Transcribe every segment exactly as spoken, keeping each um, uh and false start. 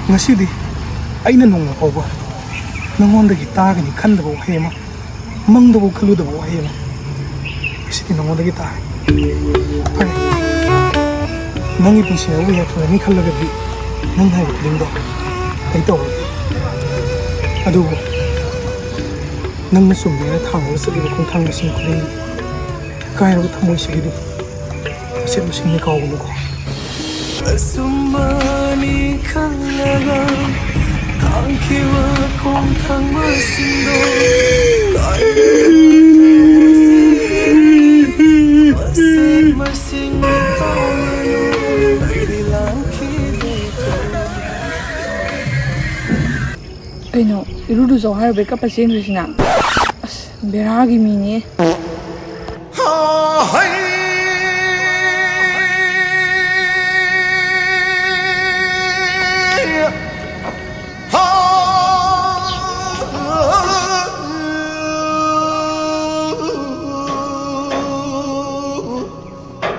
ꯉꯁꯤꯗꯤ ꯑꯩꯅ ꯅꯣꯡꯃ ꯐꯥꯎꯕ ꯅꯉꯣꯟꯗꯒꯤ ꯇꯥꯒꯅꯤ ꯈꯟꯗꯕ ꯋꯥꯍꯩ ꯑꯃ, ꯃꯪꯗꯐꯥꯎ ꯈꯜꯂꯨꯗꯕ ꯋꯥꯍꯩ ꯑꯃ ꯉꯁꯤꯗꯤ ꯅꯉꯣꯟꯗꯒꯤ ꯇꯥꯔꯦ꯫ ꯐꯔꯦ, ꯅꯪꯒꯤ ꯄꯨꯟꯁꯤ ꯑꯩꯕꯨ ꯍꯦꯛ ꯐꯪꯒꯅꯤ ꯈꯜꯂꯒꯗꯤ ꯅꯪ ꯍꯥꯏꯕ ꯈꯨꯗꯤꯡꯗꯣ ꯑꯩ ꯇꯧꯔꯒꯦ꯫ ꯑꯗꯨꯕꯨ ꯅꯪꯅ ꯆꯨꯝꯃꯦꯅ ꯊꯥꯡꯂꯒ ꯆꯠꯂꯤꯕ ꯈꯣꯡꯊꯥꯡ ꯃꯁꯤꯡ ꯈꯨꯗꯤꯡ ꯀꯥꯏꯔꯕ ꯊꯃꯣꯏꯁꯤꯒꯤꯗꯤ ꯃꯆꯦꯠ ꯃꯁꯤꯡꯅꯤ ꯀꯥꯎꯒꯅꯨꯀꯣ꯫ ꯑꯆꯨꯝꯕꯅꯤ ꯈꯜꯂꯒ ꯊꯥꯡꯈꯤꯕ ꯈꯣꯡꯊꯥꯡ ꯃꯁꯤꯡꯗꯣ ꯀꯥꯏꯔꯕ ꯊꯃꯣꯏꯁꯤꯒꯤꯗꯤ ꯃꯆꯦꯠ ꯃꯁꯤꯡꯅꯤ ꯀꯥꯎꯒꯅꯨ꯫ ꯑꯩꯗꯤ ꯂꯥꯟꯈꯤꯕꯩ ꯀꯩꯅꯣ, ꯏꯔꯨ ꯂꯨꯖꯧ ꯍꯥꯏꯔꯨꯕꯩ ꯀꯞꯄ ꯆꯦꯟꯈ꯭ꯔꯤꯁꯤꯅ? ꯑꯁ, ꯕꯦꯔꯥꯒꯤ ꯃꯤꯅꯦ꯫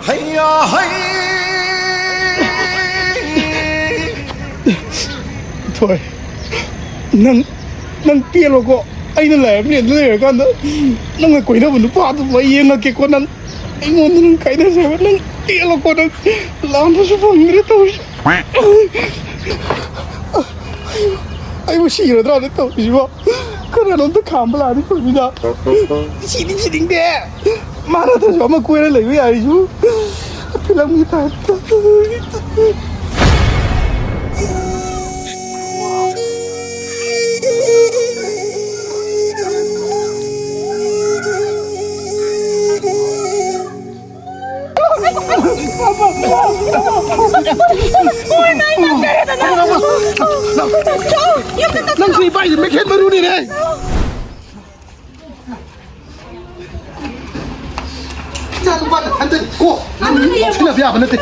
ꯍꯩꯌꯥ ꯍꯩ꯫ ꯊꯣꯏ, ꯅꯪ, ꯅꯪ ꯄꯦꯜꯂꯣꯀꯣ꯫ ꯑꯩꯅ ꯂꯥꯏꯔꯕ ꯂꯦꯟꯗ ꯂꯩꯔꯀꯥꯟꯗ ꯅꯪꯅ ꯀꯣꯏꯅꯕ ꯅꯨꯄꯥꯗꯨꯕꯨ ꯑꯩ ꯌꯦꯡꯉꯛꯀꯦꯀꯣ꯫ ꯅꯪ ꯑꯩꯉꯣꯟꯗ ꯅꯪ ꯀꯥꯏꯅꯖꯕ, ꯅꯪ ꯄꯦꯜꯂꯣꯀꯣ꯫ ꯅꯪ ꯂꯥꯝꯕꯁꯨ ꯐꯪꯗ꯭ꯔꯦ ꯇꯧꯔꯤꯁꯦ꯫ ꯑꯩꯕꯨ ꯁꯤꯔꯗ꯭ꯔꯥꯅꯦ ꯇꯧꯔꯤꯁꯤꯕꯣ? ꯀꯅꯥꯅꯣꯝꯇ ꯈꯥꯝꯕ ꯂꯥꯛꯑꯗꯤ ꯐꯅꯤꯗ꯫ ꯁꯤꯗꯤ ꯁꯤꯅꯤꯡꯗꯦ꯫ ꯃꯥ ꯅꯠꯇ꯭ꯔꯁꯨ ꯑꯃ ꯀꯣꯏꯔ ꯂꯩꯕ ꯌꯥꯔꯤꯁꯨ꯫ ꯐꯤꯂꯝꯒꯤ ꯇꯥꯏꯞꯇ꯫ ꯅꯪꯁꯨ ꯏꯕꯥꯏꯁꯦ ꯃꯩꯈꯦꯠ ꯃꯔꯨꯅꯤꯅꯦ꯫ ꯏꯆꯥ ꯅꯨꯄꯥ ꯅꯊꯟꯇꯅꯤ ꯀꯣ꯫ ꯅꯪ ꯉꯥꯎꯁꯤꯟꯅꯕ ꯌꯥꯕ ꯅꯠꯇꯦ꯫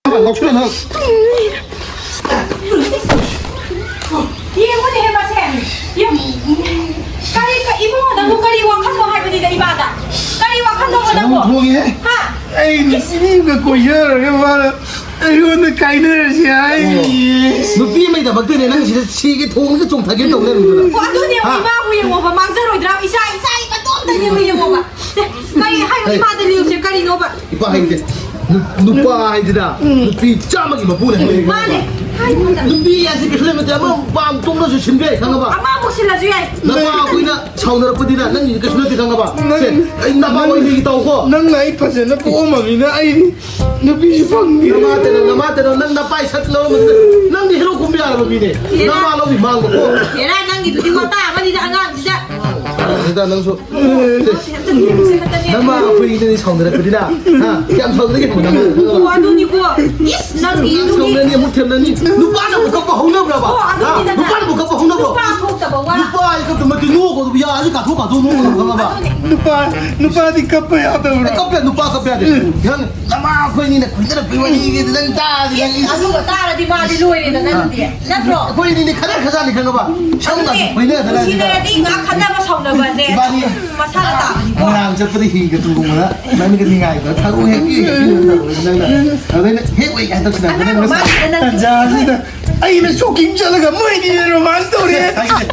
ꯉꯥꯎꯁꯤꯟꯅꯅꯨ꯫ ꯌꯦꯡꯉꯨꯅꯦꯍꯦ ꯃꯁꯦ꯫ ꯌꯦꯡꯉꯨ꯫ ꯀꯔꯤ, ꯀ-, ꯏꯕꯨꯡꯉꯣ ꯅꯪꯕꯨ ꯀꯔꯤ ꯋꯥꯈꯜꯅꯣ ꯍꯥꯏꯕꯅꯤꯗ ꯏꯃꯥꯗ? ꯀꯔꯤ ꯋꯥꯈꯜꯅꯣꯕ ꯅꯪꯕꯨ? ꯊꯣꯡꯉꯤꯍꯦ꯫ ꯍꯥ? ꯑꯩ ꯅꯨꯄꯤ ꯑꯃꯒ ꯀꯣꯏꯖꯔꯒ ꯃꯥꯅ ꯑꯩꯉꯣꯟꯗ ꯀꯥꯏꯅꯔꯁꯤ ꯍꯥꯏꯔꯤꯌꯦ꯫ ꯅꯨꯄꯤ ꯑꯃꯒꯤꯗꯃꯛꯇꯅꯦ ꯅꯪ ꯁꯤꯗ ꯁꯤꯒꯦ ꯊꯣꯡꯁꯤꯗ ꯆꯣꯡꯊꯒꯦ ꯇꯧ ꯂꯩꯔꯝꯃꯤꯗꯨꯅ꯫ ꯑꯣ, ꯑꯗꯨꯅꯦ, ꯍꯥ? ꯏꯃꯥꯕꯨ ꯌꯦꯡꯉꯣꯕ, ꯃꯥꯡꯖꯔꯣꯏꯗ꯭ꯔꯥ? ꯏꯆꯥ, ꯏꯆꯥ ꯃꯇꯣꯝꯇꯅꯦꯕ, ꯌꯦꯡꯉꯣꯕ꯫ ꯁꯦ, ꯀꯔꯤ ꯍꯥꯏꯌꯣ, ꯍꯩ꯫ ꯏꯃꯥꯗ ꯂꯤꯌꯨꯁꯦ, ꯀꯔꯤꯅꯣꯕ? ꯏꯄꯥ ꯍꯥꯏꯁꯦ, ꯅꯨ-, ꯅꯨꯄꯥ ꯍꯥꯏꯁꯤꯗ ꯅꯨꯄꯤ ꯆꯥꯝꯃꯒꯤ ꯃꯄꯨꯅꯦ ꯍꯥꯏꯕ꯫ ꯃꯥꯅꯦ, ꯍꯥꯏꯌꯣ ꯑꯝꯇ꯫ ꯅꯨꯄꯤ ꯍꯥꯏꯁꯦ ꯀꯩꯁꯨ ꯂꯩꯕ ꯅꯠꯇꯦ, ꯑꯃ ꯄꯥꯝ ꯇꯣꯡꯅꯁꯨ ꯁꯤꯟꯕ ꯌꯥꯏ, ꯈꯪꯉꯕ? ꯑꯃꯃꯨꯛ ꯁꯤꯜꯂꯁꯨ ꯌꯥꯏ꯫ ꯅꯄꯥ ꯑꯩꯈꯣꯏꯅ ꯁꯥꯎꯅꯔꯛꯄꯗꯤꯅ ꯅꯪꯒꯤꯗꯤ ꯀꯩꯁꯨ ꯅꯠꯇꯦ, ꯈꯪꯉꯕ? ꯅꯪ-, ꯁꯦ, ꯑꯩ ꯅꯄꯥ ꯅꯪ-, ꯋꯥꯔꯤꯗꯒꯤ ꯇꯧꯀꯣ꯫ ꯅꯪꯅ ꯑꯩ ꯐꯖꯅ ꯄꯣꯛꯑꯝꯃꯃꯤꯅ ꯑꯩꯗꯤ ꯅꯨꯄꯤꯁꯨ ꯐꯪꯗꯦ꯫ ꯅꯃꯥ ꯇꯦꯅꯧ, ꯅꯃꯥ ꯇꯦꯅꯧ, ꯅꯪ ꯅꯄꯥꯏ ꯁꯛ ꯂꯧꯔꯝꯕꯗꯨꯗ ꯅꯪꯗꯤ ꯍꯦꯔꯣ ꯀꯨꯝꯕ ꯌꯥꯔꯕ ꯃꯤꯅꯦ꯫ ꯍꯦꯔꯥ꯫ ꯅꯃꯥ ꯂꯧꯕꯤ ꯃꯥꯡꯕꯀꯣ꯫ ꯍꯦꯔꯥ, ꯅꯪꯒꯤꯗꯨꯗꯤ ꯋꯥꯇꯥ ꯑꯃꯅꯤꯗ ꯑꯉꯥꯡꯁꯤꯗ꯫ ꯑꯗꯨꯗ ꯅꯪꯁꯨ꯫ ꯁꯦ, ꯅꯃꯥ ꯑꯩꯈꯣꯏꯒꯤꯗꯗꯤ ꯁꯥꯎꯅꯔꯛꯄꯅꯤꯅ꯫ ꯍꯥ? ꯀꯌꯥꯝ ꯁꯥꯎꯅꯒꯦ ꯌꯦꯡꯉꯣ, ꯅꯃꯥ꯫ ꯑꯣ, ꯑꯗꯨꯅꯤꯀꯣ꯫ ꯏꯁ, ꯅꯪꯒꯤ ꯉꯥꯏꯍꯥꯛ ꯑꯗꯨꯒꯤ ꯁꯥꯎꯅꯅꯤ, ꯑꯃꯨꯛ ꯊꯦꯝꯅꯅꯤ꯫ ꯅꯨꯄꯥꯅꯕꯨ ꯀꯞꯄ ꯍꯧꯅꯕ꯭ꯔꯕ? ꯑꯣ, ꯍꯥ? ꯑꯗꯨꯅꯤꯗꯅ꯫ ꯅꯨꯄꯥꯅꯕꯨ ꯀꯞꯄ ꯍꯧꯅꯕ꯭ꯔꯣ? ꯅꯨꯄꯥ ꯊꯣꯛꯇꯕ ꯋꯥ꯫ ꯅꯨꯄꯥ ꯍꯥꯏ ꯀꯞꯇ ꯃꯇꯤ ꯅꯣꯛꯑꯒ ꯑꯗꯨꯝ ꯌꯥꯁꯤ ꯀꯥꯊꯣꯛ ꯀꯥꯊꯣꯛ ꯅꯣꯛꯑꯒ ꯈꯪꯉꯕ? ꯑꯗꯨꯅꯦ꯫ ꯅꯨꯄꯥ, ꯅꯨꯄꯥꯗꯤ ꯀꯞꯄ ꯌꯥꯗꯕ꯭ꯔꯣ? ꯑꯦ, ꯀꯞꯄ ꯌꯥ-, ꯅꯨꯄꯥ ꯀꯞꯄ ꯌꯥꯗꯦ꯫ ꯅꯪ ꯅꯃꯥ ꯑꯩꯈꯣꯏꯅꯤꯅ ꯀꯨꯏꯅꯔꯛꯄꯩ ꯋꯥꯔꯤꯒꯤꯗꯤ ꯅꯪ ꯇꯥꯗꯤ ꯅꯪ ꯏꯁ, ꯏꯁ꯫ ꯑꯗꯨꯒ ꯇꯥꯔꯗꯤ ꯃꯥꯗꯤ ꯂꯣꯏꯔꯦꯗꯅ ꯑꯗꯨꯗꯤ꯫ ꯅꯠꯇ꯭ꯔꯣ? ꯑꯩꯈꯣꯏꯅꯤꯗꯤ ꯈꯠꯅ ꯈꯖꯥꯠꯅꯤ ꯈꯪꯉꯕ? ꯁꯝꯒꯁꯦ ꯑꯗꯨꯅꯦ, ꯈꯣꯏꯅꯗꯅ ꯁꯤꯗ꯫ ꯅꯨꯡꯁꯤꯅꯔꯗꯤ ꯉꯥꯛ ꯈꯠꯅꯕ ꯁꯥꯎꯅꯕꯁꯦ ꯏꯕꯥꯅꯤ ꯃꯁꯥꯅ ꯇꯥꯕꯅꯤꯀꯣ꯫ ꯃꯣꯏꯔꯥꯡ ꯆꯠꯄꯗ ꯍꯤꯒ ꯇꯣꯡꯉꯒ ꯅꯪꯒ ꯅꯤꯡꯉꯥꯏꯗ ꯊꯔꯨ ꯍꯦꯛ ꯄꯤꯒꯦ ꯄꯤꯒꯦ ꯇꯧꯔꯒ ꯅꯪꯅ꯫ ꯑꯗꯩꯅ ꯍꯦꯛ ꯑꯣꯏ ꯀꯥꯏꯅ ꯇꯧꯁꯤꯟꯅꯕꯗ ꯑꯉꯥꯡ ꯅꯪꯅ ꯃꯃꯥꯁꯤꯗ ꯅꯪ ꯇꯟꯖꯥꯁꯤꯗ ꯑꯩꯅ ꯁꯣꯛꯀꯤꯡ ꯆꯠꯂꯒ ꯃꯣꯏꯅꯤꯅ ꯔꯣꯃꯥꯟꯁ ꯇꯧꯔꯦ꯫ ꯍꯥꯏꯒꯦ꯫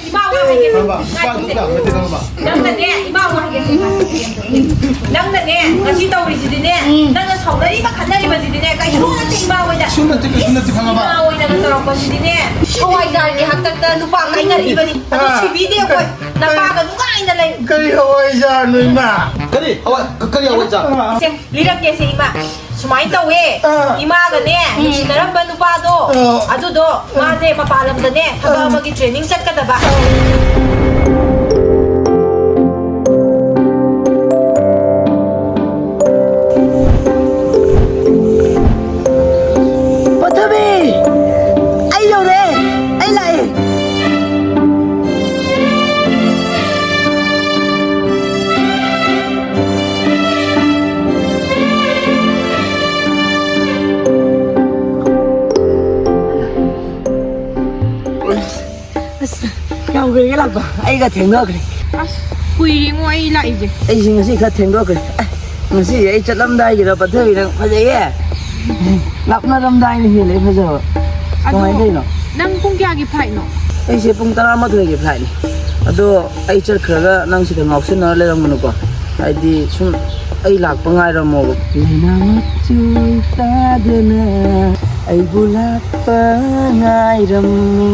ꯏꯃꯥ ꯋꯥ ꯍꯥꯏꯒꯦ꯫ ꯈꯪꯉꯕ? ꯅꯨꯄꯥ ꯑꯗꯨꯝ ꯇꯥꯕ ꯅꯠꯇꯦ, ꯈꯪꯉꯕ? ꯅꯪꯅꯅꯦ, ꯏꯃꯥ ꯋꯥ ꯍꯥꯏꯒꯦ꯫ ꯅꯪꯅꯅꯦ, ꯉꯁꯤ ꯇꯧꯔꯤꯁꯤꯗꯤꯅꯦ, ꯎꯝ꯫ ꯅꯪꯅ ꯁꯥꯎꯅꯔꯤꯕ ꯈꯠꯅꯔꯤꯕꯁꯤꯗꯤꯅꯦ, ꯀꯩꯁꯨ ꯅꯠꯇꯦ ꯏꯃꯥ ꯍꯣꯏꯗ꯫ ꯀꯩꯁꯨ ꯅꯠꯇꯦ, ꯀꯩꯁꯨ ꯅꯠꯇꯦ, ꯈꯪꯉꯕ? ꯏꯃꯥ ꯍꯣꯏꯅꯒ ꯇꯧꯔꯛꯄꯁꯤꯗꯤꯅꯦ, ꯍꯋꯥꯏꯖꯥꯔꯒꯤ ꯍꯥꯛꯇꯛꯇ ꯅꯨꯄꯥ ꯀꯥꯏꯅꯔꯤꯕꯅꯤ꯫ ꯑꯗꯨ ꯑꯥ꯫ ꯁꯤꯕꯤꯗꯦ ꯑꯩꯈꯣꯏ꯫ ꯅꯄꯥꯒ ꯅꯨꯡꯉꯥꯏꯅ ꯂꯩ꯫ ꯀꯔꯤ ꯍꯋꯥꯏꯖꯥꯔꯅꯣ, ꯏꯃꯥ? ꯀꯔꯤ ꯍꯋꯥꯏ-, ꯀꯔꯤ ꯍꯋꯥꯏꯖꯥꯔ? ꯏꯆꯦ, ꯂꯤꯔꯛꯀꯦꯁꯦ, ꯏꯃꯥ꯫ ꯁꯨꯃꯥꯏꯅ ꯇꯧꯋꯦ꯫ ꯑꯥ꯫ ꯏꯃꯥꯒꯅꯦ, ꯎꯝ꯫ ꯅꯨꯡꯁꯤꯅꯔꯝꯕ ꯅꯨꯄꯥꯗꯣ, ꯑꯥ꯫ ꯑꯗꯨꯗꯣ ꯃꯥꯁꯦ ꯃꯄꯥꯟ ꯂꯝꯗꯅꯦ ꯊꯕꯛ ꯑꯥ꯫ ꯑꯃꯒꯤ training ꯆꯠꯀꯗꯕ꯫ ꯄꯊꯕꯤ! ꯑꯩ ꯌꯧꯔꯦ! ꯑꯩ ꯂꯥꯛꯑꯦ! ꯑꯁ, ꯀꯌꯥꯝ ꯀꯨꯏꯔꯒꯦ ꯂꯥꯛꯄ? ꯑꯩꯒ ꯊꯦꯡꯅꯈ꯭ꯔꯦ꯫ ꯑꯁ, ꯀꯨꯏꯔꯦꯉꯣ ꯑꯩ ꯂꯥꯛꯏꯁꯦ꯫ ꯑꯩꯁꯦ ꯉꯁꯤ ꯈꯔ ꯊꯦꯡꯗꯣꯛꯈ꯭ꯔꯦ꯫ ꯑꯦ, ꯉꯁꯤ ꯑꯩ ꯆꯠꯂꯝꯗꯥꯏꯒꯤꯔ ꯄꯠꯊꯕꯤ, ꯅꯪ ꯐꯖꯩꯌꯦ꯫ ꯂꯥꯞꯅꯔꯝꯗꯥꯏꯅ ꯍꯦꯜꯂꯦ ꯐꯖꯕ꯫ ꯑꯗꯣ ꯀꯃꯥꯏꯅ ꯇꯧꯔꯤꯅꯣ? ꯅꯪ ꯄꯨꯡ ꯀꯌꯥꯒꯤ flightꯅꯣ? ꯑꯩꯁꯦ ꯄꯨꯡ ꯇꯔꯥꯃꯥꯊꯣꯏꯒꯤ flightꯅꯤ꯫ ꯑꯗꯣ ꯑꯩ ꯆꯠꯈ꯭ꯔꯒ ꯅꯪ ꯁꯤꯗ ꯉꯥꯎꯁꯤꯟꯅꯔ ꯂꯩꯔꯝꯒꯅꯨꯀꯣ꯫ ꯍꯥꯏꯗꯤ ꯁꯨꯝ ꯑꯩ ꯂꯥꯛꯄ ꯉꯥꯏꯔꯝꯃꯣꯕ꯫ ꯂꯩꯅꯥ ꯃꯆꯨ ꯇꯥꯗꯅ ꯑꯩꯕꯨ ꯂꯥꯛꯄ ꯉꯥꯏꯔꯝꯃꯨ,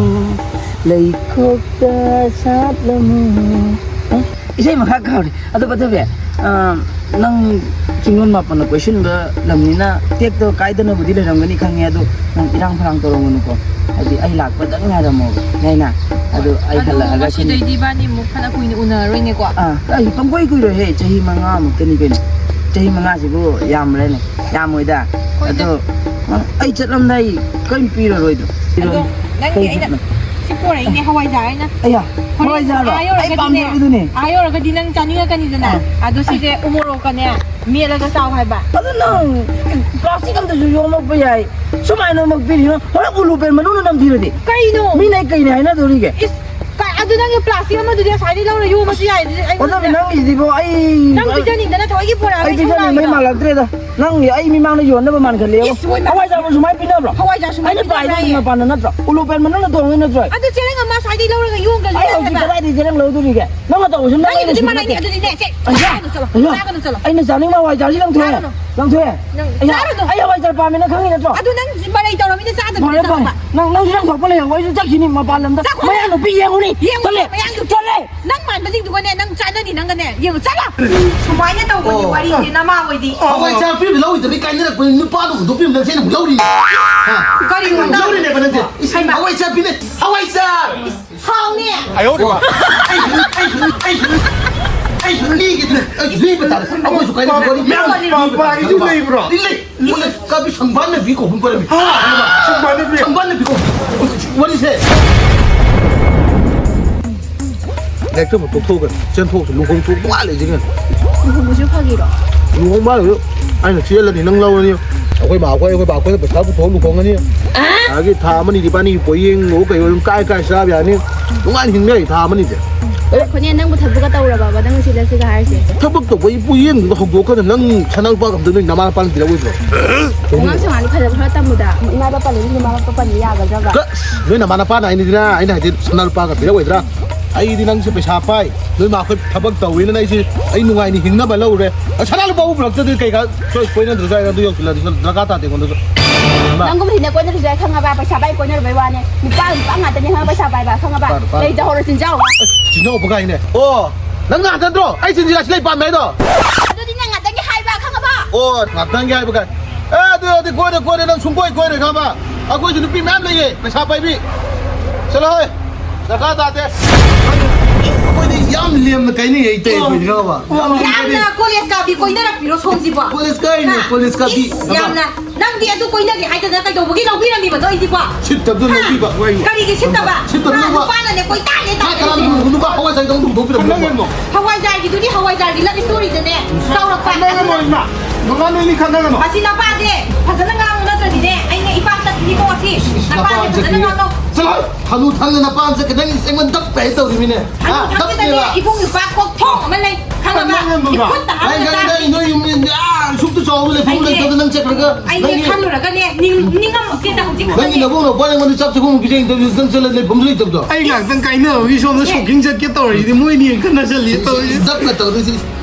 ꯂꯩꯈꯣꯛꯇ ꯁꯥꯠꯂꯝꯃꯨ꯫ ꯏꯁꯩ ꯃꯈꯥ ꯀꯥꯎꯔꯤ꯫ ꯑꯗꯣ ꯄꯠꯊꯕꯤ, ꯑ, ꯅꯪ ꯆꯤꯡꯂꯣꯟ ꯃꯥꯄꯟꯅ ꯀꯣꯏꯁꯤꯟꯕ ꯂꯝꯅꯤꯅ ꯇꯦꯛꯇ ꯀꯥꯏꯗꯅꯕꯨꯗꯤ ꯂꯩꯔꯝꯒꯅꯤ ꯈꯪꯉꯦ, ꯑꯗꯣ ꯅꯪ ꯏꯔꯥꯡ ꯐꯔꯥꯡ ꯇꯧꯔꯝꯒꯅꯨꯀꯣ꯫ ꯍꯥꯏꯗꯤ ꯑꯩ ꯂꯥꯛꯄꯗꯪ ꯉꯥꯏꯔꯝꯃꯣꯕ, ꯌꯥꯏꯅ? ꯑꯗꯣ ꯑꯩ ꯑꯗꯣ ꯍꯜꯂꯛꯑꯒ ꯁꯤꯅꯤ꯫ ꯉꯁꯤꯗꯩꯗꯤ ꯏꯕꯥꯅꯤ ꯑꯃꯨꯛ ꯐꯅ ꯀꯨꯏꯅ ꯎꯅꯔꯔꯣꯏꯅꯦꯀꯣ꯫ ꯑꯥ, ꯑꯩ ꯄꯪꯀꯣꯏ ꯀꯨꯏꯔꯣꯏꯍꯦ, ꯆꯍꯤ ꯃꯉꯥꯃꯨꯛꯇꯅꯤ ꯀꯩꯅꯣ꯫ ꯆꯍꯤ ꯃꯉꯥꯁꯤꯕꯨ ꯌꯥꯝꯕ꯭ꯔꯥꯅꯦ? ꯌꯥꯝꯃꯣꯏꯗ꯫ ꯍꯣꯏꯗ꯫ ꯑꯗꯣ, ꯑ, ꯑꯩ ꯆꯠꯂꯝꯗꯥꯏ ꯀꯔꯤꯝ ꯄꯤꯔꯔꯣꯏꯗꯣ꯫ ꯑꯗꯣ ꯅꯪꯒꯤ ꯀꯩ ꯑꯩꯅ ꯆꯠꯅꯣ? ꯁꯤ ꯄꯣꯔꯛꯏꯅꯦ, ꯍꯋꯥꯏꯖꯥꯔ ꯑꯩꯅ꯫ ꯑꯌꯥ, ꯍꯣꯔꯦꯟ ꯍꯋꯥꯏꯖꯥꯔꯗꯣ? ꯑꯥ ꯑꯩ ꯌꯧꯔꯒꯗꯤꯅꯦ, ꯄꯥꯝꯖꯕꯗꯨꯅꯦ꯫ ꯑꯥ ꯌꯧꯔꯒꯗꯤ ꯅꯪ ꯆꯥꯅꯤꯡꯉꯛꯀꯅꯤꯗꯅ꯫ ꯑꯥ꯫ ꯑꯗꯣ ꯁꯤꯁꯦ ꯎ ꯃꯣꯔꯣꯛꯀꯅꯦ, ꯃꯦꯠꯂꯒ ꯆꯥꯎ ꯍꯥꯏꯕ꯫ ꯑꯗꯨ ꯅꯪ plastic ꯑꯝꯗꯁꯨ ꯌꯣꯝꯃꯛꯄ ꯌꯥꯏ꯫ ꯁꯨꯃꯥꯏꯅ ꯌꯣꯝꯃꯛꯄꯤꯔꯤꯅꯣ? ꯍꯣꯔꯦꯟ ꯎꯂꯨꯄꯦꯟ ꯃꯅꯨꯡꯗ ꯅꯝꯊꯤꯔꯗꯤ? ꯀꯩꯅꯣ? ꯃꯤꯅ ꯑꯩ ꯀꯩꯅꯦ ꯍꯥꯏꯅꯗꯣꯔꯤꯒꯦ? ꯏꯁ, ꯀ-, ꯑꯗꯨ ꯅꯪꯒꯤ plastic ꯑꯃꯗꯨꯗꯤ ꯑꯁ꯭ꯋꯥꯏꯗꯩ ꯂꯧꯔ ꯌꯣꯝꯃꯁꯨ ꯌꯥꯏ, ꯑꯗꯨꯗꯤ ꯑꯩꯉꯣꯟꯗ ꯑꯗꯨꯅꯦ ꯅꯪꯒꯤꯁꯤꯗꯤꯕꯣ, ꯑꯩ, ꯅꯪ ꯄꯤꯖꯅꯤꯡꯗꯅ ꯊꯑꯣꯏꯒꯤ ꯄꯨꯔꯛꯑꯒ ꯑꯩ ꯄꯤꯖꯅꯤꯡꯕꯩ ꯏꯁꯧ ꯂꯥꯡꯉꯤꯔꯣ? ꯃꯥꯜꯂꯛꯇ꯭ꯔꯦꯗ꯫ ꯅꯪꯒꯤ ꯑꯩ ꯃꯤꯃꯥꯡꯗ ꯌꯣꯟꯅꯕ ꯃꯥꯟꯈꯠꯂꯦꯕ꯫ ꯏꯁ, ꯍꯣꯏ, ꯃꯥ- ꯍꯋꯥꯏꯖꯥꯔꯕꯨ ꯁꯨꯃꯥꯏꯅ ꯄꯤꯅꯕ꯭ꯔꯣ? ꯍꯋꯥꯏꯖꯥꯔ ꯁꯨꯃꯥꯏꯅ ꯑꯩꯅ ꯄꯤꯅꯕ꯭ꯔꯥ ꯄꯥꯏꯗꯣꯏꯁꯤ ꯍꯥꯏꯌꯦ? ꯃꯄꯥꯟꯗ ꯅꯠꯇ꯭ꯔꯣ? ꯎꯂꯨꯄꯦꯟ ꯃꯅꯨꯡꯗ ꯇꯣꯡꯉꯤ ꯅꯠꯇ꯭ꯔꯣ? ꯑꯗꯨ ꯆꯦꯔꯪ ꯑꯃ ꯁ꯭ꯋꯥꯏꯗꯩ ꯂꯧꯔꯒ ꯌꯣꯝꯒ ꯑꯩ ꯂꯤꯠꯂ ꯍꯧꯖꯤꯛ ꯍꯥꯏꯕ꯫ ꯀꯗꯥꯏꯗꯒꯤ ꯆꯦꯔꯪ ꯂꯧꯗꯣꯔꯤꯒꯦ? ꯅꯪꯅ ꯇꯧꯕꯁꯤ ꯅꯪ ꯅꯪꯒꯤꯗꯨꯗꯤ ꯑꯩꯅ ꯃꯥꯟꯅꯩꯅꯦ꯫ ꯁꯨꯡꯅꯠꯇꯦ꯫ ꯑꯗꯨꯗꯤꯅꯦ, ꯁꯦ, ꯑꯌꯥ, ꯂꯥꯛꯀꯅꯨ ꯆꯠꯂꯣ, ꯑꯌꯥ, ꯂꯥꯛꯀꯅꯨ ꯆꯠꯂꯣ꯫ ꯑꯩꯅ ꯆꯥꯅꯤꯡꯕ ꯍꯋꯥꯏꯖꯥꯔꯁꯤ ꯂꯪꯊꯣꯛꯑꯦ꯫ ꯆꯥꯔꯨꯅꯨ꯫ ꯂꯪꯊꯣꯛꯑꯦ꯫ ꯅꯪ ꯑꯌꯥ, ꯆꯥꯔꯨꯅꯨ꯫ ꯑꯩ ꯍꯋꯥꯏꯖꯥꯔ ꯄꯥꯝꯃꯦ ꯅꯪ ꯈꯪꯉꯤ ꯅꯠꯇ꯭ꯔꯣ? ꯑꯗꯨ ꯅꯪ ꯃꯔꯩ ꯇꯧꯔꯝꯃꯤꯅ ꯆꯥꯗꯕꯅꯤꯅ ꯐꯔꯦ, ꯐꯔꯦ꯫ ꯆꯥꯎꯕ꯫ ꯅꯪ, ꯅꯪꯁꯨ ꯅꯪ ꯊꯣꯛꯄ ꯂꯩꯍꯧ꯫ ꯑꯩꯁꯨ ꯆꯠꯈꯤꯅꯤ ꯃꯄꯥꯟ ꯂꯝꯗ꯫ ꯆꯥꯈꯣ꯫ ꯃꯌꯥꯡ ꯅꯨꯄꯤ ꯌꯦꯡꯉꯨꯅꯤ꯫ ꯌꯦꯡꯉꯨ, ꯆꯠꯂꯦ꯫ ꯃꯌꯥꯡꯗꯨ꯫ ꯆꯠꯂꯦ꯫ ꯅꯪ ꯃꯥꯟꯕꯁꯤꯡꯗꯨꯒꯅꯦ, ꯅꯪ ꯆꯥꯅꯅꯤ ꯅꯪꯒꯅꯦ꯫ ꯌꯦꯡꯉꯨ, ꯆꯠꯂꯣ꯫ ꯁꯨꯃꯥꯏꯅ ꯇꯧꯕꯅꯤ ꯑꯣ꯫ ꯋꯥꯔꯤꯁꯦ, ꯅꯃꯥ ꯍꯣꯏꯗꯤ꯫ ꯍꯋꯥꯏ ꯆꯥ ꯄꯤꯕ ꯂꯧꯈꯤꯗꯕꯩ ꯀꯥꯏꯅꯔꯛꯄꯅꯤ꯫ ꯅꯨꯄꯥꯗꯣ ꯍꯨꯟꯗꯣꯛꯄꯤꯔꯝꯗꯅ ꯁꯤꯅ ꯑꯃꯨꯛ ꯂꯧꯔꯤꯅꯦ꯫ ꯍꯥ? ꯀꯔꯤꯅꯣ ꯅꯪ? ꯂꯧꯔꯤꯅꯦꯕ ꯅꯪꯁꯦ꯫ ꯍꯩꯃꯥ꯫ ꯍꯋꯥꯏ ꯆꯥ ꯄꯤꯅꯦ꯫ ꯍꯋꯥꯏ ꯆꯥ꯫ ꯍꯥꯎꯅꯦ꯫ ꯑꯩꯁꯨ, ꯑꯩꯁꯨ, ꯑꯩꯁꯨ, ꯑꯩꯁꯨ, ꯑꯩꯁꯨ ꯂꯤꯒꯦ꯫ ꯑꯩꯁꯨ ꯂꯤꯕ ꯇꯥꯔꯦ꯫ ꯑꯩꯈꯣꯏꯁꯨ ꯀꯥꯏꯅ ꯋꯥꯔꯤ ꯃꯌꯥꯝ ꯄꯥꯝꯄꯥꯒꯤꯁꯨ ꯂꯩꯕ꯭ꯔꯣ? ꯂꯩ꯫ ꯃꯣꯏꯅ ꯀꯥꯕꯤ ꯁꯪꯕꯥꯟꯅꯕꯤ ꯀꯧꯕ ꯄꯣꯔꯝꯃꯤ꯫ ꯍꯥ? ꯁꯪꯕꯥꯟꯅꯕꯤ꯫ ꯁꯪꯕꯥꯟꯅꯕꯤ ꯀꯧꯕ꯫ ꯋꯥꯔꯤꯁꯦ꯫ ꯂꯥꯏꯔꯤꯛ ꯇꯝꯕ ꯇꯣꯛꯊꯣꯛꯑꯒ ꯆꯦꯟꯊꯣꯛꯁꯤ, ꯂꯨꯍꯣꯡ ꯊꯣꯛ ꯃꯥꯜꯂꯦ ꯁꯤꯒ꯫ ꯂꯨꯍꯣꯡꯕꯁꯨ ꯐꯥꯒꯤꯔꯣ? ꯂꯨꯍꯣꯡ ꯃꯥꯜꯂꯦ꯫ ꯑꯩꯅ ꯆꯦꯜꯂꯅꯤ, ꯅꯪ ꯂꯧꯔꯅꯤ꯫ ꯑꯩꯈꯣꯏ ꯃꯥ ꯑꯩꯈꯣꯏ, ꯑꯩꯈꯣꯏ ꯕꯥ ꯑꯩꯈꯣꯏꯅ ꯄꯩꯁꯥ ꯄꯨꯊꯣꯛꯑ ꯂꯨꯍꯣꯡꯉꯅꯤ꯫ ꯑꯗꯒꯤ ꯊꯥ ꯑꯃꯅꯤꯗꯤ ꯏꯕꯥꯅꯤꯒꯤ ꯄꯣꯌꯦꯡ ꯂꯣ ꯀꯩ ꯑꯣꯏ ꯀꯥꯏ ꯀꯥꯏ ꯆꯥꯕ ꯌꯥꯅꯤ꯫ ꯅꯨꯡꯉꯥꯏꯅ ꯍꯤꯡꯕ ꯌꯥꯏ ꯊꯥ ꯑꯃꯅꯤꯗꯤ꯫ ꯉꯥꯏꯈꯣꯅꯦ, ꯅꯪꯕꯨ ꯊꯕꯛꯀ ꯇꯧꯔꯕꯕ ꯅꯪ ꯁꯤꯗ ꯁꯤꯒ ꯍꯥꯏꯔꯤꯁꯦ? ꯊꯕꯛ ꯇꯧꯕ ꯏꯄꯨ ꯌꯦꯡꯗꯨꯅ ꯍꯧꯗꯣꯛꯀꯅ ꯅꯪ ꯁꯅꯥ ꯂꯨꯄꯥ ꯑꯝꯇ ꯅꯣꯏ ꯅꯃꯥ ꯅꯄꯥꯅ ꯄꯤꯔꯛꯑꯣꯏꯗ꯭ꯔꯣ? ꯋꯥꯉꯥꯡ ꯁꯉꯥꯡꯗꯤ ꯐꯖ ꯈꯔ ꯇꯝꯃꯨꯗ꯫ ꯏꯃꯥ ꯏꯄꯥ ꯄꯜꯂꯗꯤ ꯏꯃꯥ ꯏꯄꯥ ꯄꯟꯕ ꯌꯥꯒꯗ꯭ꯔꯕ? ꯀ-, ꯅꯣꯏ ꯅꯃꯥ ꯅꯄꯥꯅ ꯍꯥꯏꯅꯤꯗꯅ ꯑꯩꯅ ꯍꯥꯏꯗꯤ ꯁꯅꯥ ꯂꯨꯄꯥꯒ ꯄꯤꯔꯛꯑꯣꯏꯗ꯭ꯔꯥ? ꯑꯩꯗꯤ ꯅꯪꯁꯦ ꯄꯩꯁꯥ ꯄꯥꯏ, ꯅꯣꯏ ꯃꯥ ꯑꯩꯈꯣꯏ ꯊꯕꯛ ꯇꯧꯋꯦꯅ ꯑꯩꯁꯦ ꯑꯩ ꯅꯨꯡꯉꯥꯏꯅ ꯍꯤꯡꯅꯕ ꯂꯧꯔꯦ꯫ ꯑ, ꯁꯅꯥ ꯂꯨꯄꯥꯕꯨ ꯄꯨꯔꯛꯇꯗꯤ ꯀꯩꯀꯥ ꯁꯣꯏ ꯀꯣꯏꯅꯗ꯭ꯔꯁꯨ ꯌꯥꯏ, ꯑꯗꯨ ꯌꯧꯁꯤꯜꯂꯗꯤ ꯁꯣꯝ ꯗꯔꯀꯥꯔ ꯇꯥꯗꯦ ꯑꯩꯉꯣꯟꯗꯁꯨ꯫ ꯏꯃꯥ꯫ ꯅꯪꯒꯨꯝꯕꯁꯤꯅ ꯀꯣꯏꯅꯔꯁꯨ ꯌꯥꯏ ꯈꯪꯉꯕ? ꯄꯩꯁꯥ ꯄꯥꯏ ꯀꯣꯏꯅꯔꯨꯕꯩ ꯋꯥꯅꯦ꯫ ꯅꯨꯄꯥ ꯅꯨꯄꯥ ꯉꯥꯛꯇꯅꯦ ꯈꯪꯉꯕ? ꯄꯩꯁꯥ ꯄꯥꯏꯕ ꯈꯪꯉꯕ? ꯄꯥꯔꯣ, ꯄꯥꯔꯣ꯫ ꯂꯩꯖꯍꯧꯔꯣ ꯆꯤꯟꯖꯥꯎ꯫ ꯑꯦ, ꯆꯤꯟꯖꯥꯎ ꯍꯥꯏꯅꯦ꯫ ꯑꯣ, ꯅꯪ ꯉꯥꯛꯇ ꯅꯠꯇ꯭ꯔꯣ ꯑꯩ ꯆꯤꯟꯖꯤꯔꯥꯁꯤ ꯂꯩ ꯄꯥꯝꯃꯦ ꯍꯥꯏꯗꯣ? ꯑꯗꯨꯗꯤ ꯅꯪ ꯉꯥꯛꯇꯪꯒꯤ ꯍꯥꯏꯕ ꯈꯪꯉꯕ? ꯑꯣ, ꯉꯥꯛꯇꯪꯒꯤ ꯍꯥꯏꯕ ꯀꯥꯏ? ꯑꯦ, ꯑꯗꯨ ꯑꯣꯏꯔꯗꯤ ꯀꯣꯏꯔꯦ, ꯀꯣꯏꯔꯦ, ꯅꯪ ꯁꯨꯡꯀꯣꯏ ꯀꯣꯏꯔꯣꯏ ꯈꯪꯉꯕ? ꯑꯩꯈꯣꯏꯁꯨ ꯅꯨꯄꯤ ꯃꯌꯥꯝ ꯂꯩꯌꯦ, ꯄꯩꯁꯥ ꯄꯥꯏꯕꯤ꯫ ꯆꯠꯂꯣ ꯍꯣꯏ, ꯗꯔꯀꯥꯔ ꯇꯥꯗꯦ꯫ ꯑꯩꯈꯣꯏꯗꯤ ꯌꯥꯝ ꯂꯦꯝꯅ ꯀꯥꯏꯅꯩ ꯍꯩꯇꯦ ꯑꯩꯈꯣꯏꯗꯤ ꯈꯪꯉꯕ? ꯌꯥꯝ ꯂꯦꯝꯅ ꯌꯥꯝꯅ ꯀꯥꯏꯅꯩ꯫ ꯀꯣꯂꯦꯖ ꯀꯥꯕꯤ ꯀꯣꯏꯅꯔꯛꯄꯤꯔꯣ ꯁꯣꯝꯁꯤꯕꯣ? ꯀꯣꯂꯦꯖ ꯀꯥꯏꯅꯦ, ꯍꯥ? ꯀꯣꯂꯦꯖ ꯀꯥꯕꯤ꯫ ꯏꯁ, ꯌꯥꯝꯅ ꯅꯪꯗꯤ ꯑꯗꯨ ꯀꯣꯏꯅꯒꯦ ꯍꯥꯏꯗꯅ ꯀꯩꯗꯧꯕꯒꯤ ꯂꯧꯕꯤꯔꯝꯃꯤꯕꯗꯣ ꯑꯩꯁꯤꯕꯣ? ꯁꯤꯠꯇꯕꯗꯣ ꯍꯥ? ꯂꯧꯕꯤꯕ꯫ ꯀꯔꯤꯒꯤ ꯁꯤꯠꯇꯕ? ꯁꯤꯠꯇꯕ ꯍꯥ, ꯂꯧꯕ꯫ ꯅꯨꯄꯥꯅꯅꯦ ꯀꯣꯏꯇꯥꯅꯦ ꯍꯥ, ꯀꯅꯥꯅ ꯇꯥꯅꯔꯤꯁꯦ꯫ ꯅꯨꯄꯥ ꯍꯋꯥꯏ ꯆꯥꯏꯗꯧ ꯍꯨꯟꯗꯣꯛꯄꯤꯔꯝꯃꯣ꯫ ꯈꯟꯅꯒꯅꯨ꯫ ꯍꯋꯥꯏꯖꯥꯔꯒꯤꯗꯨꯗꯤ ꯍꯋꯥꯏꯖꯥꯔꯒꯤ love storyꯗꯅꯦ ꯆꯥꯎꯔꯛꯄ꯫ ꯈꯟꯅꯒꯅꯨ, ꯏꯃꯥ꯫ ꯃꯃꯥ ꯅꯣꯏꯅꯤ ꯈꯟꯅꯒꯅꯨ꯫ ꯑꯁꯤ ꯅꯄꯥꯁꯦ ꯐꯖꯅ ꯉꯥꯡꯉꯨ ꯅꯠꯇ꯭ꯔꯗꯤꯅꯦ ꯑꯩꯅ ꯏꯄꯥꯝ ꯆꯠꯈꯤꯅꯤꯀꯣ ꯉꯁꯤ꯫ ꯏꯁ, ꯅꯄꯥꯁꯦ ꯅꯄꯥꯝ ꯐꯖꯅ ꯆꯠꯈꯤꯅꯤ꯫ ꯉꯥꯡꯉꯣ꯫ ꯆꯠꯂꯣ, ꯍꯅꯨ ꯊꯪꯅ ꯅꯄꯥꯝ ꯆꯠꯈꯤꯅꯤ, ꯑꯩꯉꯣꯟꯗ ꯇꯞ ꯀꯥꯏ ꯇꯧꯔꯤꯃꯤꯅꯦ꯫ ꯍꯅꯨ ꯍꯥ? ꯊꯪꯒꯤꯗꯅꯦ ꯇꯞꯄꯦꯕ꯫ ꯏꯕꯨꯡ ꯅꯨꯄꯥ ꯀꯣꯛꯊꯣꯡ ꯑꯃ ꯂꯩ꯫ ꯈꯪꯉꯕ? ꯅꯪ, ꯅꯪ, ꯏꯈꯨꯠꯇ ꯅꯪ, ꯍꯥꯞꯄꯒ ꯅꯪ, ꯆꯥꯔꯤ꯫ ꯅꯪ, ꯅꯣꯏ ꯌꯨꯝ, ꯑꯥ, ꯁꯨꯛꯇ ꯆꯥꯎꯕ ꯂꯩꯐꯝ ꯑꯩꯁꯦ, ꯂꯩꯇꯕꯗ ꯅꯪ ꯆꯠꯈ꯭ꯔꯒ ꯑꯩꯁꯦ ꯅꯪꯒꯤ, ꯈꯜꯂꯨꯔꯒꯅꯦ, ꯅꯤꯡ-, ꯅꯤꯡꯉꯝꯃꯛꯇꯦꯗ ꯍꯧꯖꯤꯛ ꯅꯪꯒꯤ ꯈꯛꯇꯅꯦ꯫ ꯅꯕꯨꯡ ꯅꯄ꯭ꯋꯥ ꯑꯩꯉꯣꯟꯗ ꯆꯥꯛ ꯆꯥꯛꯈꯨꯝ ꯄꯤꯖꯅꯤꯡꯗꯕꯗꯨ ꯅꯪ ꯆꯠꯂ ꯂꯩꯐꯝꯁꯨ ꯂꯩꯇꯕꯗꯣ꯫ ꯑꯩ ꯉꯥꯛꯇꯪ ꯀꯥꯏꯅꯕꯒꯤ ꯁꯣꯝꯗ ꯑꯦ꯫ ꯁꯣꯛꯀꯤꯡ ꯆꯠꯀꯦ ꯇꯧꯔꯤꯁꯤꯗꯤ ꯃꯣꯏꯅꯤ ꯈꯠꯅ ꯆꯠꯂꯤ ꯇꯧꯔꯤꯁꯦ꯫ ꯗꯞꯀ ꯇꯧꯗꯣꯏꯁꯤ꯫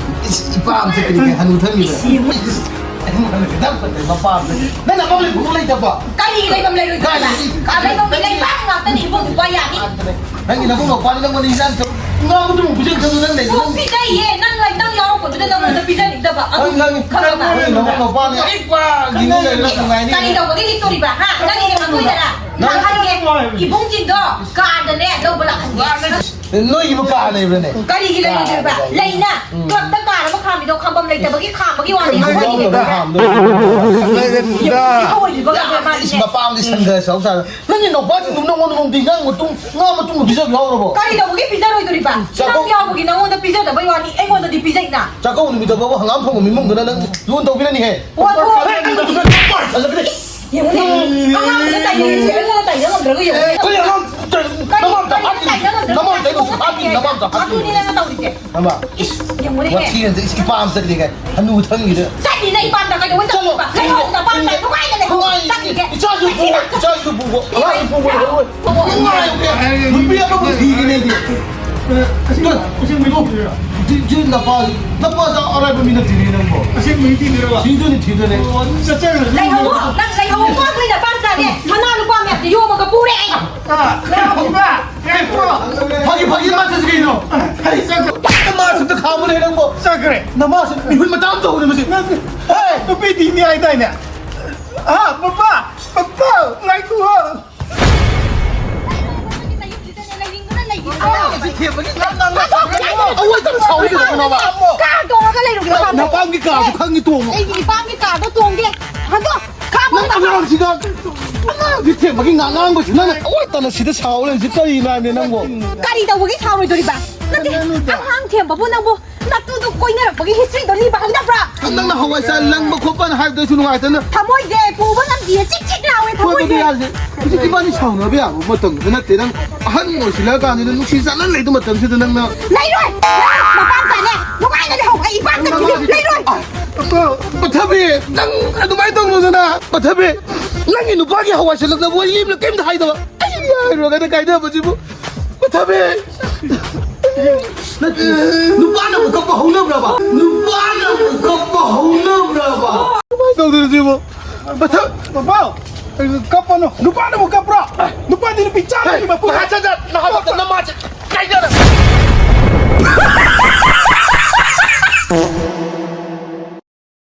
ꯏꯁ, ꯏꯄꯥ ꯑꯃ ꯆꯠꯇ꯭ꯔꯤꯉꯩ ꯍꯅꯨ ꯊꯪꯒꯤꯗ꯫ ꯏꯁ, ꯌꯦꯡꯉꯨ꯫ ꯗꯞꯀ ꯇꯧꯔꯤ ꯃꯄꯥ ꯑꯃ ꯆꯠꯇ꯭ꯔꯤ꯫ ꯅꯪ ꯅꯄꯥ ꯂꯩꯐꯝ ꯂꯩꯇꯕ꯭ꯔꯣ? ꯀꯔꯤ ꯂꯩꯐꯝ ꯂꯩꯔꯣꯏꯗꯣꯏꯕ? ꯀꯥꯏꯗꯒꯤ? ꯀꯥ ꯂꯩꯐꯝ ꯂꯩꯕꯥꯛ ꯉꯥꯛꯇꯅꯤ ꯏꯕꯨꯡ ꯏꯄ꯭ꯋꯥ ꯌꯥꯅꯤ꯫ ꯅꯪꯒꯤ ꯅꯕꯨꯡ ꯃꯄꯥꯅꯤ ꯅꯪꯉꯣꯟꯗ ꯏꯟꯖꯥꯡ ꯊꯣꯡ-, ꯉꯥ ꯃꯇꯨꯝ ꯄꯤꯖꯒꯗꯕꯗꯣ ꯅꯪ ꯂꯩꯕ ꯑꯣ, ꯅꯪ ꯄꯤꯖꯩꯌꯦ꯫ ꯅꯪ ꯂꯩ-, ꯅꯪ ꯌꯥꯎꯔꯛꯄꯗꯨꯗ ꯅꯪꯉꯣꯟꯗ ꯄꯤꯖꯅꯤꯡꯗꯕ꯫ ꯑꯗꯨ ꯈꯪꯉꯤ, ꯈꯪꯉꯤ꯫ ꯈꯪꯉꯕ? ꯅꯪꯒꯤ ꯅꯕꯨꯡ ꯃꯄꯥꯅꯤ ꯑꯩ ꯄꯥꯒꯤꯅꯤ ꯂꯩꯔ ꯅꯨꯡꯉꯥꯏꯅꯤ꯫ ꯀꯔꯤ ꯇꯧꯕꯒꯤ ꯂꯤꯛꯇꯣꯔꯤꯕ? ꯍꯥ? ꯅꯪꯒꯤꯁꯦ ꯃꯇꯨꯡꯗꯔ? ꯅꯪ ꯈꯪꯍꯟꯒꯦ꯫ ꯏꯕꯨꯡꯁꯤꯡꯗꯣ ꯀꯥꯗꯅꯦ ꯂꯧꯕ ꯂꯥꯛꯍꯟꯒꯦ꯫ ꯅꯣꯏꯒꯤꯕꯨ ꯀꯥ ꯂꯩꯕ꯭ꯔꯅꯦ? ꯀꯔꯤꯒꯤ ꯂꯩꯔꯣꯏꯗꯣꯏꯕ? ꯀꯥ ꯂꯩꯅ꯫ ꯎꯝ꯫ ꯀ꯭ꯂꯕꯇ ꯀꯥ ꯑꯃ ꯈꯥꯝꯃꯤꯗꯣ ꯈꯥꯝꯐꯝ ꯂꯩꯇꯕꯒꯤ ꯈꯥꯝꯕꯒꯤ ꯋꯥꯅꯤ꯫ ꯈꯥꯝꯕꯝ ꯂꯩꯇꯕ ꯈꯥꯝꯗꯣꯏꯅꯤ꯫ ꯌꯦꯡꯉꯨ, ꯁꯤ ꯍꯧꯔꯤꯕ ꯏꯁ, ꯃꯄꯥꯝꯗꯤ ꯁꯟꯒ ꯆꯥꯎ ꯆꯥꯔ꯫ ꯅꯪꯒꯤ ꯅꯨꯄꯥꯁꯤꯡꯗꯨ ꯅꯉꯣꯟꯗ ꯅꯣꯡꯃꯗꯤ ꯏꯟꯖꯥꯡ ꯃꯇꯨꯝ, ꯉꯥ ꯃꯇꯨꯝꯒ ꯄꯤꯖꯕ ꯌꯥꯎꯔꯕꯣ? ꯀꯔꯤ ꯇꯧꯕꯒꯤ ꯄꯤꯖꯔꯣꯏꯗꯣꯔꯤꯕ? ꯆꯥꯛꯀꯧ- ꯅꯪ ꯌꯥꯎꯕꯒꯤ ꯅꯉꯣꯟꯗ ꯄꯤꯖꯗꯕꯩ ꯋꯥꯅꯤ, ꯑꯩꯉꯣꯟꯗꯗꯤ ꯄꯤꯖꯩꯅ꯫ ꯆꯥꯛꯀꯧꯕ ꯅꯨꯃꯤꯠꯇ ꯐꯥꯎꯕ ꯍꯪꯒꯥꯝ ꯊꯣꯡꯕ ꯏꯃꯨꯡꯗꯨꯅ ꯅꯪ ꯂꯨꯅ ꯇꯧꯕꯤꯔꯅꯤꯍꯦ꯫ ꯑꯣ, ꯑꯣ, ꯑꯣ꯫ ꯐꯖꯕꯅꯦ꯫ ꯌꯦꯡꯉꯨꯅꯦ, ꯑꯉꯥꯡꯗꯨꯗ ꯇꯥꯏꯅꯔꯤꯁꯦ, ꯑꯩꯉꯣꯟꯗ ꯇꯥꯏꯅ ꯉꯝꯗ꯭ꯔꯒ ꯌꯦꯡꯉꯨꯅꯦ꯫ ꯀꯔꯤ ꯑꯉꯥꯡ? ꯀꯔꯤ ꯅꯃꯥꯝꯆꯥ ꯀꯔꯤ ꯍꯥꯠꯈꯤꯅꯤ꯫ ꯇꯥꯏꯅꯕꯗꯣ? ꯅꯃꯥꯝꯆꯥ ꯅꯪ ꯏꯕꯨꯡ ꯍꯥꯠꯈꯤꯅꯤ, ꯅꯃꯥꯝꯆꯥ ꯍꯥꯠꯈꯤꯅꯤ꯫ ꯑꯗꯨꯅꯤ ꯅꯪꯅ ꯇꯧꯔꯤꯁꯦ꯫ ꯅꯃꯥ, ꯏꯁ, ꯌꯦꯡꯉꯨꯅꯦꯍꯦ꯫ ꯋꯥꯊꯤ ꯅꯠꯇꯦ, ꯏꯁ, ꯏꯄꯥꯝ ꯆꯠꯂꯤ ꯀꯥꯏ꯫ ꯍꯅꯨ ꯊꯪꯒꯤꯗ꯫ ꯆꯠꯂꯤ ꯅꯪ ꯏꯄꯥꯝꯗ ꯀꯩꯗꯧꯕꯩ ꯆꯠꯂꯣ꯫ ꯆꯠꯂꯤꯕ? ꯂꯩꯍꯧ, ꯅꯄꯥꯝ ꯆꯥꯏ, ꯅꯨꯡꯉꯥꯏꯅ ꯂꯩꯍꯧ꯫ ꯅꯨꯡꯉꯥꯏꯅ ꯆꯠꯂꯤꯒꯦ꯫ ꯏꯆꯥꯁꯨ ꯄꯨ-, ꯏꯆꯥꯁꯨ ꯄꯨꯒꯣ, ꯑꯉꯥꯡꯁꯨ ꯄꯨꯒꯣ, ꯂꯩꯍꯧ꯫ ꯅꯨꯡꯉꯥꯏꯅ ꯅꯨꯄꯤ ꯑꯃꯕꯨ ꯊꯤꯒꯦꯅꯦ ꯑꯩꯗꯤ꯫ ꯑꯁꯦꯡꯕ, ꯑꯁꯦꯡꯕ ꯅꯨꯄꯤꯔꯣ? ꯖꯤ-, ꯖꯤ ꯅꯄꯥ, ꯅꯄꯥꯁꯨ ꯑꯔꯥꯏꯕ ꯃꯤ ꯅꯠꯇꯦꯅꯦ ꯅꯪꯕꯣ꯫ ꯑꯁꯦꯡꯕ ꯅꯨꯄꯤꯗꯨꯔꯣ? ꯊꯤꯗꯣꯏꯅꯦ, ꯊꯤꯗꯣꯏꯅꯦ꯫ ꯑꯣ, ꯑꯗꯨꯝ ꯆꯠꯆꯔꯁꯨ ꯂꯩꯍꯧꯋꯣ, ꯅꯪ ꯂꯩꯍꯧꯋꯣ, ꯀꯣ ꯑꯩꯈꯣꯏ ꯅꯄꯥꯝ ꯆꯥꯅꯦ꯫ ꯁꯅꯥ ꯂꯨꯄꯥ ꯃꯌꯥꯝꯁꯦ ꯌꯣꯝꯃꯒ ꯄꯨꯔꯦ ꯑꯩ꯫ ꯑꯥ, ꯂꯩꯍꯧꯋꯣ꯫ ꯏꯃꯥ! ꯐꯥꯒꯤ, ꯐꯥꯒꯤ, ꯃꯥ ꯆꯠꯁꯤ ꯀꯩꯅꯣ? ꯍꯩ, ꯆꯠꯈ꯭ꯔꯦ꯫ ꯃꯥ ꯁꯨꯝꯇ ꯈꯥꯝꯃꯨꯅꯦ ꯅꯪꯕꯣ꯫ ꯆꯠꯈ꯭ꯔꯦ꯫ ꯅꯃꯥꯁꯨ ꯃꯤꯍꯨꯟ ꯃꯇꯥ ꯑꯃ ꯇꯧꯕꯅꯦ ꯃꯁꯤ꯫ ꯅꯪ ꯍꯦ! ꯅꯨꯄꯤ ꯊꯤꯅꯤ ꯍꯥꯏꯗꯥꯏꯅꯦ? ꯍꯥ, ꯄꯄꯥ! ꯄꯄꯥ! ꯉꯥꯏꯈꯣ! ꯁꯤ ꯊꯦꯝꯕꯒꯤ ꯉꯥꯡ ꯉꯥꯡ ꯉꯥꯡ ꯑꯋꯣꯏꯗꯅ ꯁꯥꯎꯔꯤ ꯀꯩꯗꯧꯕꯅꯣꯕ? ꯀꯥꯔ ꯇꯣꯡꯉꯒ ꯂꯩꯔꯨꯒꯦ, ꯅꯄꯥꯝꯒꯤ ꯀꯥꯔꯗꯣ ꯈꯪꯉꯤ ꯇꯣꯡꯉꯣ꯫ ꯑꯩꯒꯤ ꯏꯄꯥꯝꯒꯤ ꯀꯥꯔꯗꯣ ꯇꯣꯡꯒꯦ꯫ ꯍꯟꯗꯣ! ꯅꯪ ꯑꯉꯥꯡꯁꯤꯒ ꯑꯉꯥꯡꯁꯤ ꯊꯦꯝꯕꯒꯤ ꯉꯥꯡ ꯉꯥꯡꯕꯁꯤ ꯅꯪꯅ ꯑꯋꯥꯠꯇꯅ ꯁꯤꯗ ꯁꯥꯎ ꯂꯩꯔꯤꯁꯤ ꯀꯔꯤꯅꯣ ꯍꯥꯏꯕꯅꯤ ꯅꯪꯕꯣ? ꯀꯔꯤ ꯇꯧꯕꯒꯤ ꯁꯥꯎꯔꯣꯏꯗꯣꯔꯤꯕ? ꯅꯠꯇꯦ, ꯑꯉꯥꯡ ꯊꯦꯝꯕꯕꯨ ꯅꯪꯕꯨ ꯅꯇꯨꯗꯣ ꯀꯣꯏꯅꯔꯛꯄꯒꯤ historyꯗꯣ ꯂꯤꯕ ꯍꯩꯅꯕ꯭ꯔꯥ? ꯅꯪꯅ ꯍꯋꯥꯏ ꯆꯥ ꯂꯪꯕ ꯈꯣꯠꯄꯅ ꯍꯥꯏꯕꯗꯣ ꯑꯩꯁꯨ ꯅꯨꯡꯉꯥꯏꯇꯅ ꯊꯃꯣꯏꯁꯦ ꯄꯨꯕ ꯉꯝꯗꯤꯌꯦ, ꯆꯤꯛ ꯆꯤꯛ ꯂꯥꯎꯋꯦ ꯀꯣꯏꯕꯗꯤ ꯊꯃꯣꯏꯁꯦ꯫ ꯌꯥꯗꯦ꯫ ꯍꯧꯖꯤꯛ ꯏꯕꯥꯅꯤ ꯁꯥꯎꯅꯕ ꯌꯥꯕ ꯃꯇꯝꯗꯨ ꯅꯠꯇꯦ꯫ ꯅꯪ ꯑꯍꯟ ꯑꯣꯏꯁꯤꯜꯂꯛꯑꯀꯥꯟꯁꯤꯗ ꯅꯨꯡꯁꯤ ꯆꯥꯟꯅꯅ ꯂꯩꯗꯧ ꯃꯇꯝꯁꯤꯗ ꯅꯪꯅ ꯂꯩꯔꯣꯏ! ꯃꯄꯥꯝ ꯆꯥꯅꯦ! ꯅꯨꯡꯉꯥꯏꯅ ꯂꯩꯍꯧ! ꯑꯩ ꯏꯄꯥꯝ ꯆꯠꯈꯤꯒꯦ! ꯂꯩꯔꯣꯏ! ꯄꯊꯕꯤ, ꯅꯪ ꯑꯗꯨꯃꯥꯏꯅ ꯇꯧꯅꯨꯗꯅ! ꯄꯊꯕꯤ, ꯅꯪꯒꯤ ꯅꯨꯄꯥꯒꯤ ꯍꯋꯥꯏ ꯁꯤꯜꯂꯛꯅꯕ ꯋꯥꯔꯤ ꯑꯃꯅ ꯀꯩꯝꯇ ꯍꯥꯏꯗꯕ꯫ ꯑꯩ ꯌꯥꯔꯣꯏ ꯀꯥꯏꯅ ꯀꯥꯏꯅꯕꯁꯤꯕꯨ꯫ ꯄꯊꯕꯤ! ꯅꯠꯇꯦ, ꯅꯨꯄꯥꯅꯕꯨ ꯀꯞꯄ ꯍꯧꯅꯕ꯭ꯔꯕ? ꯅꯨꯄꯥꯅꯕꯨ ꯀꯞꯄ ꯍꯧꯅꯕ꯭ꯔꯕ? ꯀꯃꯥꯏꯅ ꯇꯧꯗꯣꯏꯅꯣ ꯁꯤꯕꯨ? ꯄꯊ-, ꯄꯄꯥ! ꯀꯞꯄꯅꯨ! ꯅꯨꯄꯥꯅꯕꯨ ꯀꯞꯄ꯭ꯔꯣ? ꯅꯨꯄꯥꯗꯤ ꯅꯨꯄꯤ ꯆꯥꯝꯃꯒꯤ ꯃꯄꯨ꯫ ꯅꯍꯥ ꯆꯠ-, ꯆꯠ-, ꯅꯍꯥ ꯆꯠ-, ꯅꯃꯥꯁꯦ ꯀꯥꯏꯅꯔꯦ꯫